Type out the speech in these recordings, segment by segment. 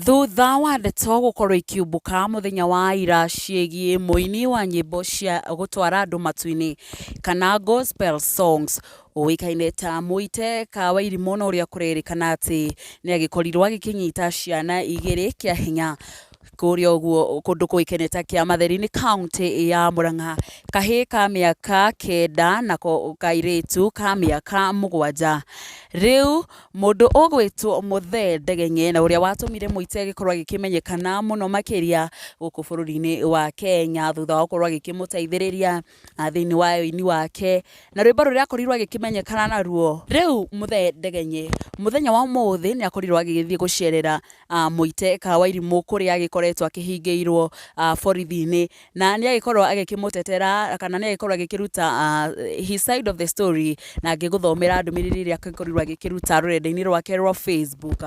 Thutha wa ndeto gũkorwo ikiumbũka mũthenya wa ira ciĩgiĩ mũini wa nyĩmbo cia gũtwara andũ matu-inĩ kana gospel songs ũĩkaine ta Mũite Kawairimũ na ũrĩa kũrerĩkana atĩ nĩ agĩkorirwo agĩkĩnyita ciana igĩrĩ kĩa hinya kũrĩa ũguo kũndũ kũĩkaine ta Kĩamatheri nĩ kauntĩ ya Mũrang'a, kahĩĩ ka mĩaka 9 nako kairĩtu ka mĩaka 7. Rĩu Mũndũ ũgwĩtwo Mũthee Ndegenye na ũrĩa watũmire Mũite agĩkorwo agĩkĩmenyekana mũno makĩria gũkũ bũrũri-inĩ wa Kenya thutha wa gũkorwo agĩkĩmũteithĩrĩria thĩinĩ wa ũini wake na rwĩmbo rũrĩa akorirwo agĩkĩmenyekana naruo. Rĩu Mũthee Ndegenye mũthenya wa ũmũthĩ nĩ akorirwo agĩgĩthiĩ gũcerera Mũite Kawairimũ kũrĩa agĩkoretwo akĩhingĩirwo borithi-inĩ. Na nĩ agĩkorwo agĩkĩmũtetera kana nĩ agĩkorwo agĩkĩruta his side of the story na ngĩgũthomera ndũmĩrĩri ĩrĩa agĩkorirwo agĩkĩruta rũrenda-inĩ rwake rwa Facebook.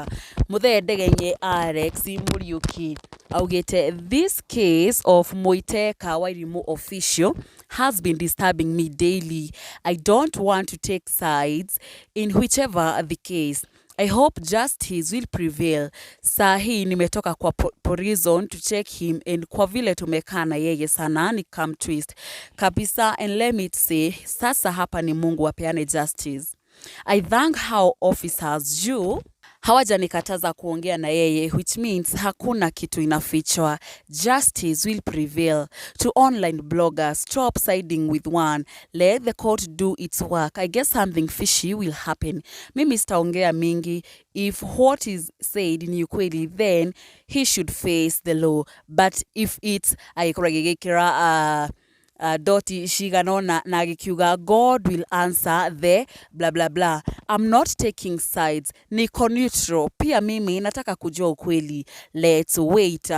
Mũthee Ndegenye Alex Mũriũki augĩte, "This case of Mũite Kawairimũ official has been disturbing me daily. I don't want to take sides in whichever the case. I hope justice will prevail. Saa hii nimetoka kwa prison to check him and kwa vile tumekaa na yeye sana ni come twist kabisa and let me say sasa hapa ni Mungu apeane justice. I thank how officers juu hawajanikataza kuongea na yeye which means hakuna kitu inafichwa. Justice will prevail. To online bloggers, stop siding with one. Let the court do its work. I guess something fishy will happen. Mimi sitaongea mingi. If what is said ni ukweli then he should face the law. But if it's agĩkorwo agĩgĩkĩra doti cigana ũna na agĩkiuga God will answer the blah blah blah. I'm not taking sides. Niko neutral. Pia mimi nataka kujua ukweli. Let's wait."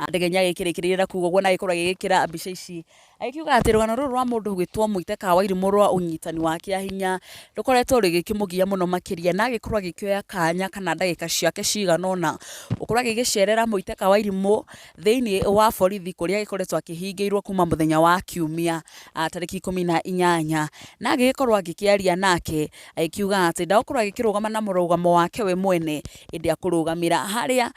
Ndegenya agĩkĩrĩkĩrĩria na kuga ũguo na agĩkorwo agĩgĩkĩra mbica ici agĩkiuga atĩ rũgano rũrũ rwa mũndũ gwĩtwo Mũite Kawairimũ rwa ũnyitani wa kĩahinya rũkoretwo rũgĩkĩmũgia mũno makĩria na agĩkorwo agĩkĩoya kanya kana ndagĩka ciake cigana ũna gũkorwo agĩgĩcerera Mũite Kawairimũ thĩinĩ wa borithi kũrĩa agĩkoretwo akĩhingĩirwo kuma mũthenya wa Kiumia tarĩki 18 na agĩgĩkorwo agĩkĩaria nake agĩkiuga atĩ ndagũkorwo agĩkĩrũgama na mũrũgamo wake we mwene ĩndĩ akũrũgamĩra harĩa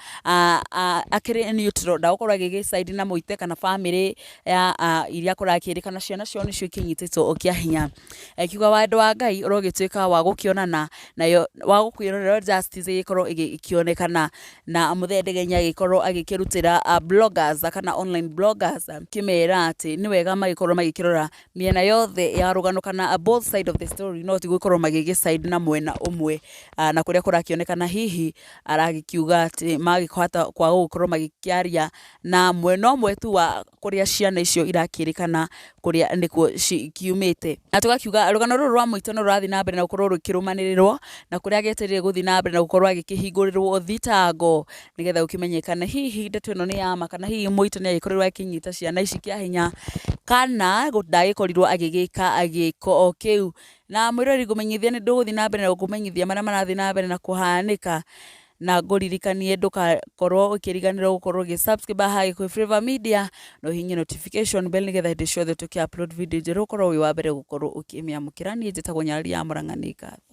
akĩrĩ neutral, ndagũkorwo agĩgĩ na Mũite kana bamĩrĩ ya iria kũrakĩrĩkana ciana ciao nĩcio ikĩnyitĩtwo kĩa hinya. Akiuga wendo wa Ngai ũrogĩtuĩka wa gũkĩonana nayo wa gũkwĩrorera justice ĩgĩkorwo ĩkĩonekana. Na Mũthee Ndegenya agĩkorwo agĩkĩrutĩra bloggers kana online bloggers kĩmera atĩ nĩ wega magĩkorwo magĩkĩrora mĩena yothe ya rũgano kana both side of the story, no ti gũkorwo magĩgĩ side na mwena ũmwe, na kũrĩa kũrakĩonekana hihi aragĩkiuga atĩ magĩkĩhota kwaga gũkorwo magĩkĩaria na mwena ũmwe tu wa kũrĩa ciana icio irakĩrĩkana kũrĩa nĩkuo cikiumĩte. Na tũgakiuga rũgano rũrũ rwa Mũito no rũrathiĩ na mbere na gũkorwo rũkĩrũmanĩrĩrwo na kũrĩa agĩetereire gũthiĩ na mbere na gũkorwo agĩkĩhingũrĩrwo thitango nĩgetha gũkĩmenyekane hihi ndeto ĩno nĩ ya ma kana hihi Mũito nĩ agĩkorirwo akĩnyita ciana ici kĩa hinya kana ndagĩkorirwo agĩgĩka gĩko o kĩu. Na mwĩroreri, ngũmenyithia nĩ ndũgũthiĩ na mbere na gũkũmenyithia marĩa marathiĩ na mbere na kũhanĩka na ngũririkanie ndũgakorwo ũkĩriganĩrwo gũkorwo ũgĩ subscribe haha Gĩkũyũ Flavour Media na ũhihinye notification bell nĩgetha hĩndĩ ciothe tũkĩ upload video njerũ ũkorwo wĩ wa mbere gũkorwo ũkĩmĩamũkĩra. Niĩ njĩtagwo Nyarari ya Mũrang'a, nĩ ngatho.